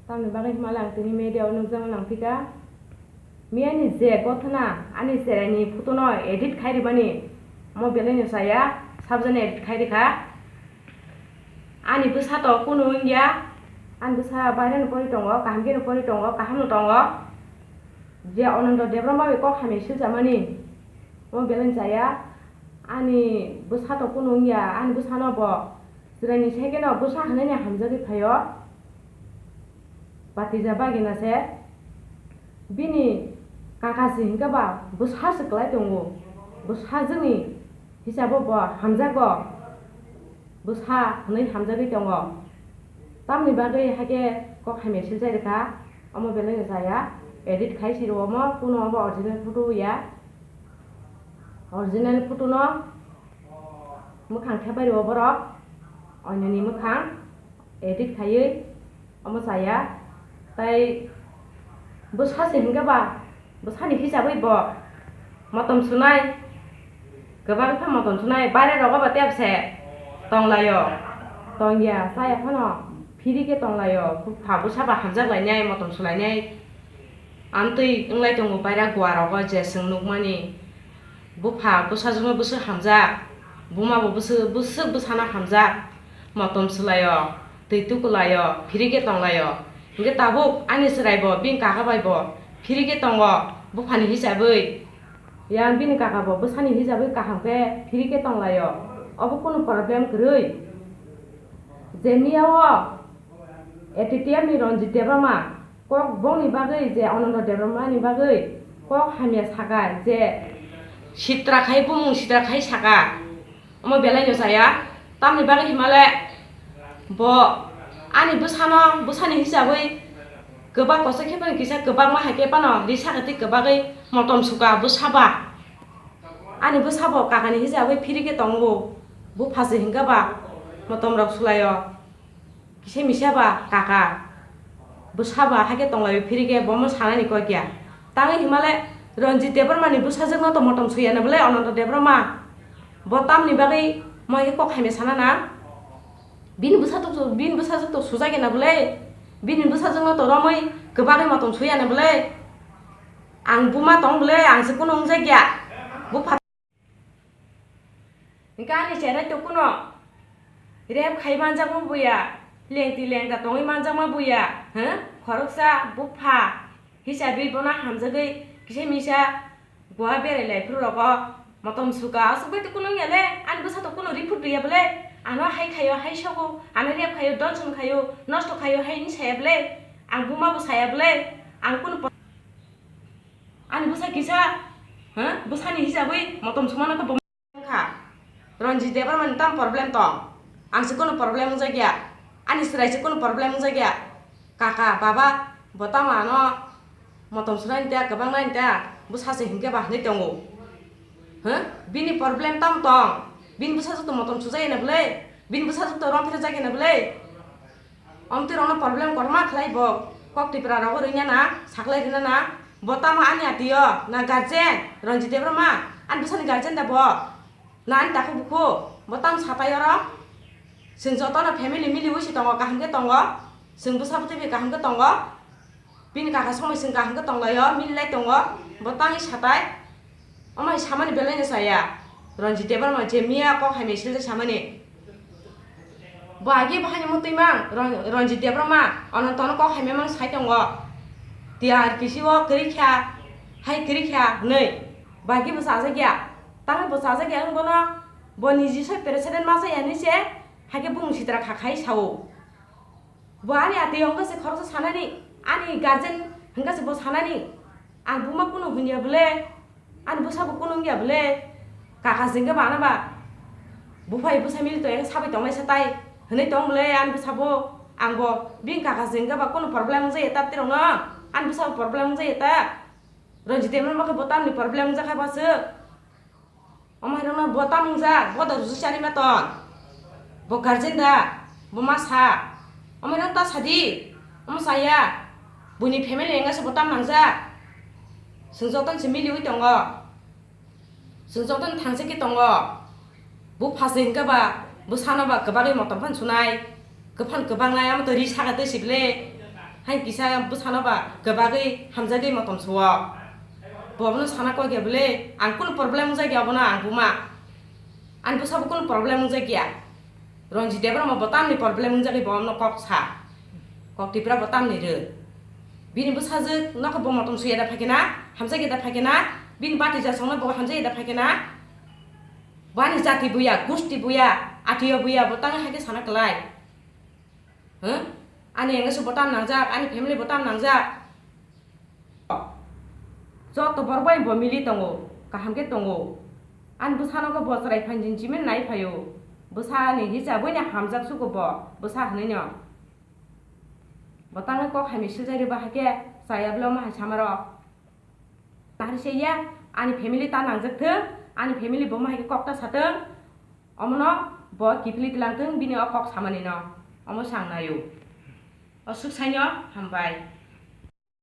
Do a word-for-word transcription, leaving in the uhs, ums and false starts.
Tamni bagwi himala ang tini media o nukjakna nangphika. Miyani je gothana ani cheraini photo no edit khai rwmani, omo belai no chaya, sabjani edit khai rwkha. Ani bwsa to kunu wngya, ani bwsa baireno pori tongo, kaham kheno pori tongo, kaham no tongo. Je Anando Debbarma bai kok hamya silchamani, omo belai no chaya. Ani bwsa to kunu wngya, ani bwsano bo chwraini sekeno bwsa hwnwi hamjagwi phaio. Batija bagina se bini kaka se hinkhe ba bwsa se kwlai tongo, bwsajwkni hisabo bo hamjago, bwsa hwnwi hamjagwi tongo. Tamni bagwi hakhe kok hamya silchai rwkha, omo belai no chaya, edit khai si rw omo, kuno obo original photo ya, original photo no mwkhang thepai rw borok, oinoni mwkhang edit khaiwi omo chaya. Tai bwsa se hinkhe ba bwsani hisabwi bo motom sunai, kwbang khe motom sunai, baire rogo bo tebse tonglaio, tongya chaya phano phiri khe tonglaio, bupha bwsa ba hamjak lainai, motom sulainai. Amtwi wnglai tongo baira gua rogo je chwng nukmani. Bupha bwsajwkno bwswk hamjak, buma bo bwswk, bwswk bwsano hamjak, motom swlaio, twi tukulaio, phiri khe tonglaio. Hinkhe tabuk ani chwrai bo bini kaka bai bo phiri khe tongo, buphani hisabwi. Yang bini kaka bo bwsani hisabwi kaham khe phiri khe tonglaio. Obo kunu problem kwrwi. Je miya o A T T F ni Ranjit Debbarma kok bongni bagwi je Anando Debbarma ni bagwi kok hamya saka, je sitra khai, bumung sitra khai saka, omo belai no chaya. Tamni bagwi himale bo ani bwsano, bwsani hisabwi kwbang koso khe phano kisa kwbangma hai khe phano ri saka tei kwbagwi motom suka bwsa ba. Ani bwsa bo kakani hisabwi phiri khe tongo, bupha se hinkhe ba motom rok sulaio. Kisa misa ba kaka, bwsa ba hakhe tonglaio phiri khe, bomo sanani kok ya. Tangwi himale Ranjit Debbarma ni bwsajwkno to motom suya na bwle Anando Debbarma. Bo tamni bagwi mo hai khe kok hamya sana na? Bini bwsa to, bini bwsajwk to sujak ya na bwle? Bini bwsajwkno to romwi kwbagwi motom suya na bwle? Ang buma tong bwle, ang se kunu wngjak ya. Bupha. Hinkhe ani cherai to kuno rep khai manjakma buya, lengti lengta tongwi manjakma buya, huh? Khoroksa bupha hisabwi bono hamjagwi kisa misa gua berai lai phuru rogo motom suka, aswk bai to kuno wngya le, ani bwsa to kuno report riya bwle, ano hai khaio, hai sogo, ano rep khaio, donson khaio, nosto khaio, hai hinwi saya bwle, ang buma bo saya bwle, ang kuno po-, ani bwsa kisa, huh? Bwsani hisabwi motom sumano to bo. Wngkha. Ranjit Debbarma ni tamo problem tong? Ang se kunu problem wngjak ya. Ani chwrai se kunu problem wngjak ya. Kaka, baba, bo tamo ano motom sunai ta, kwbang nai ta, bwsa se hinkhe ba hinwi tongo. Huh? Bini problem tamo tong? Bini bwsajwk to motom sujak ya na bwle? Bini bwsajwk to romphirjak ya na bwle? Omtwi rokno problem korma khlai bo, kok Tripura rogo rwina na, saklai rwna na, bo tamo ani atio na guardian, Ranjit Debbarma, ani bwsani guardian da bo, na ani takhuk bukhu, bo tamo satai oro, chwng jotono family miliwi se tongo, kaham khe tongo, chwng bwsa bwtwi bai kaham khe tongo, bini kaka somoi chwng kaham khe tonglaio, mililai tongo, bo tangwi satai, omo hai samani belai no chaya, Ranjit Debbarma je miya kok hamya siljak samani. Bo agi bo haino mutwi mang, Ron-, Ranjit Debbarma, Anantono kok hamya mang sai tongo. T R P C o kwrwi kha, hai kwrwi kha hwnwi. Bo agi bo chajak ya. Tamo bo chajak ya wng bono, bo niji soi president ma chaya hinwi se, haikhe bumung sitra kha khai sao. Bo ani atwi wngkha se khoroksa sanani, ani guardian wngkha se bo sanani. Ang buma kunu hwnya bwle, ani bwsa bo kunu wngya bwle, kaka se wngkha ba ano ba buphai bwsa mili tongya khe sabai tongnai sa tai hwnwi tong bwle ani bwsa bo. Ang bo bini kaka se wngkha ba kunu problem wngjakya ta tei rokno, ani bwsa bo problem wngjakya ta. Ranjit Debbarma khe bo tamni problem wngjakha ba swk. Omo hai rokno bo tamo wngjak, bo da rwchuk chari ma ton. Bo guardian da, bo ma sa. Omo hai rok ta sadi, omo chaya. Buini family wngkha se bo tam nangjak. Chwng jotono se miliwi tongo. Chwng jotono thangsa khe tongo. Bo phasu hinkhe ba, bwsano ba kwbagwi motom phan sunai. Kwphan kwbang nai, omo to ri saka twi sibile. Hai kisa bwsano ba kwbagwi hamjagwi motom suo. Bo abono sana kok ya bwle, ang kunu problem wngjak ya abono ang buma. Ani bwsabo kunu problem wngjak ya. Ranjit Debbarma bo tamni problem wngjagwi bo abono kok sa. Kok Tipra bo tamni rw. Bini bwsajwk nokho bo motom suya da phaikhe na, hamjak ya da phaikhe na, bini bati jasongno bo hamjak ya da phaikhe na. Bo ani jati buya, gusti buya, atiyo buya, bo tang hai khe sana kwlai. Huh? Ani engse bo tam nangjak, ani family bo tam nangjak. Joto borok bai bo mili tongo, kaham khe tongo. Ani bwsano khe bo chwrai phan jin jimin nai phaio. Bwsani hisa buini hamjak sugo bo, bwsa hwnwi no. Bo tangwi kok hamya siljak rwba hai khe chaya bwle omo hai samarok. Nahar se ya, ani family ta nangjak thung, ani family bo ma hai khe kok ta sa thung. Omono bo kiphilwi tlang thung, bini o kok samani no. Omo sang naio. O swk saino hambai.